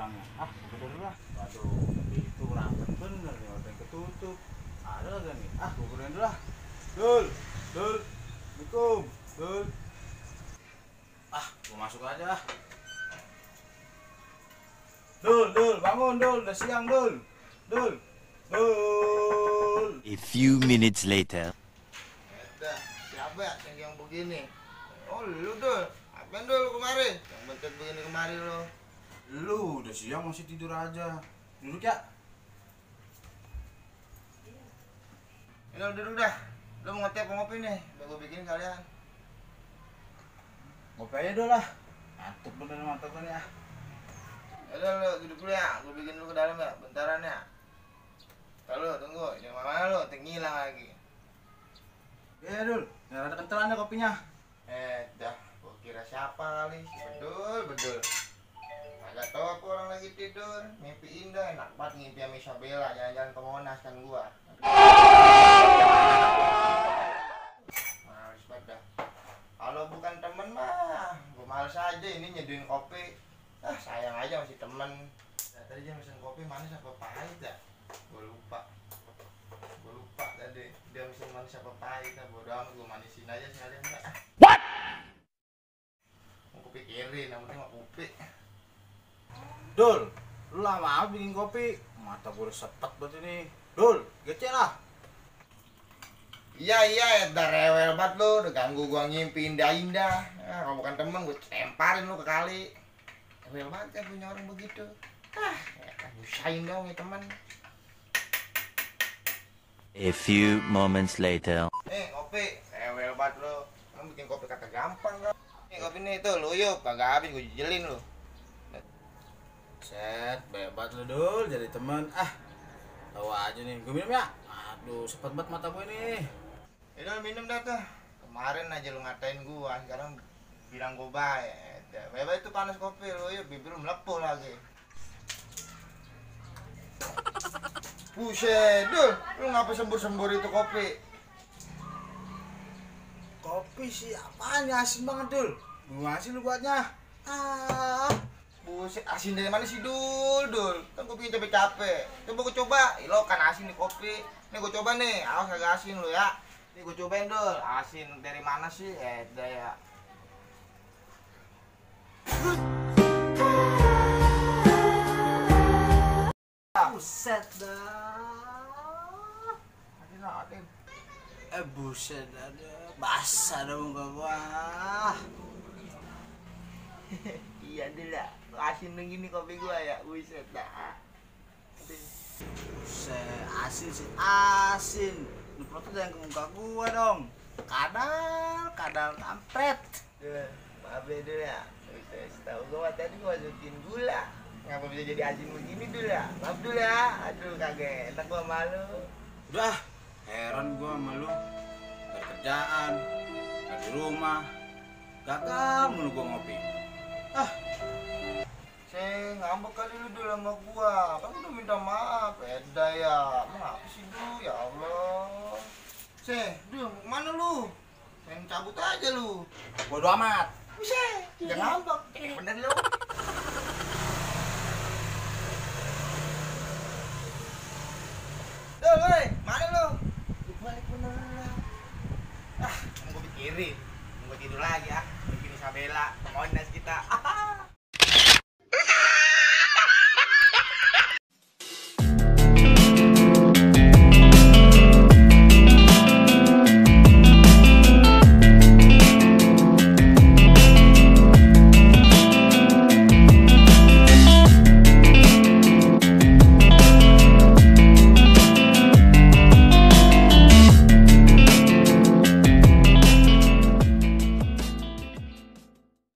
orangnya. Ah, bener lah. Waduh, itu rapat bener nih, udah ketutup. Ada gak nih? Ah, gue kuburin dulu lah. Dul, Assalamualaikum, Dul. Ah, gue masuk aja. Dul, bangun Dul, udah siang Dul. Dul. A few minutes later. Siapa ya yang begini? Oh lu Dul, apaan Dul kemarin? Yang bentuk begini kemari lo. Lu udah siang masih tidur aja. Duduk ya. Ini lo duduk dah. Lo mau ngeteh apa ngopi nih? Udah gue bikin kalian. Ngopi aja dulu lah. Mantap bener mantap kan ya. Udah lo duduk dulu ya, gue bikin dulu ke dalam ya, bentaran ya. Lalu tunggu, jangan mana lo, ngilang lagi. Ya Dul, nggak ada kentelannya kopinya. Dah, gue kira siapa kali? Bedul. Agak tahu aku orang lagi tidur, mimpi indah, enak banget ngimpi sama Isabella, jalan-jalan ke Monas kan gua. Males banget dah. Kalau bukan temen mah, gua males aja ini nyeduin kopi. Ah sayang aja masih temen. Nah, tadi dia mesen kopi manis apa pahit ya? Gua lupa tadi dia mesen manis apa pahit. Bodo amat, gua manisin aja sekalian enggak. What? Mau kupikirin, yang penting mah kopi. Dul, lu lama amat bikin kopi. Mata gue udah sepet buat ini. Dul, gecek lah. Iya, udah rewel banget lu, udah ganggu gua ngimpi indah-indah. Nah, kalau bukan temen gua temparin lu ke kali. Rewel banget kan punya orang begitu. Usahain dong ya teman. A few moments later. Kopi, rewel banget lu. Kamu bikin kopi kata gampang kan. Kopi nih tuh, lu yuk, kagak habis gua jejelin lu. Set, bebat lu Dul, jadi temen. Ah, tahu aja nih, gue minum ya. Aduh, sepet banget mata gue nih. Udah minum dah tuh. Kemarin aja lu ngatain gua, sekarang bilang gua baik. Bebas itu panas kopi lu, yuk bibir lu melepuh lagi. Buset, Dul, lu ngapa sembur-sembur itu kopi? Kopi sih apaan ya, asin banget Dul. Gimana sih lu buatnya? Ah, Buset, asin dari mana sih Dul? Kan gue bikin capek-capek. Coba gue coba. Lo kan asin nih kopi. Nih gue coba nih. Awas kagak asin lo ya. Nih gue cobain Dul. Asin dari mana sih? Ya. buset dah. Adin. Buset dah. Basah dong muka gua. Iya Dul ya. Asin begini kopi gua ya. Buset dah. Buset, asin sih asin. Lu protes yang ke muka gua dong. Kadal kampret. Maaf ya Dul ya. Tahu gua tadi gua masukin gula. Ngapa bisa jadi asin begini Dul ya? Maaf Dul ya. Aduh kagak enak gua malu. Udah, heran gua sama lu. Gak kerjaan, gak di rumah. Gagal mulu gua ngopi. Ah, Ngambek kali lu Dul sama gua. Kan udah minta maaf. Beda ya. Maaf sih Dul, ya Allah. Dul, kemana lu? Pengen cabut aja lu. bodo amat. Buset, jangan ngambek. Bener lu. Dul, woi, mana lu? Balik bener. Mau gua pikirin.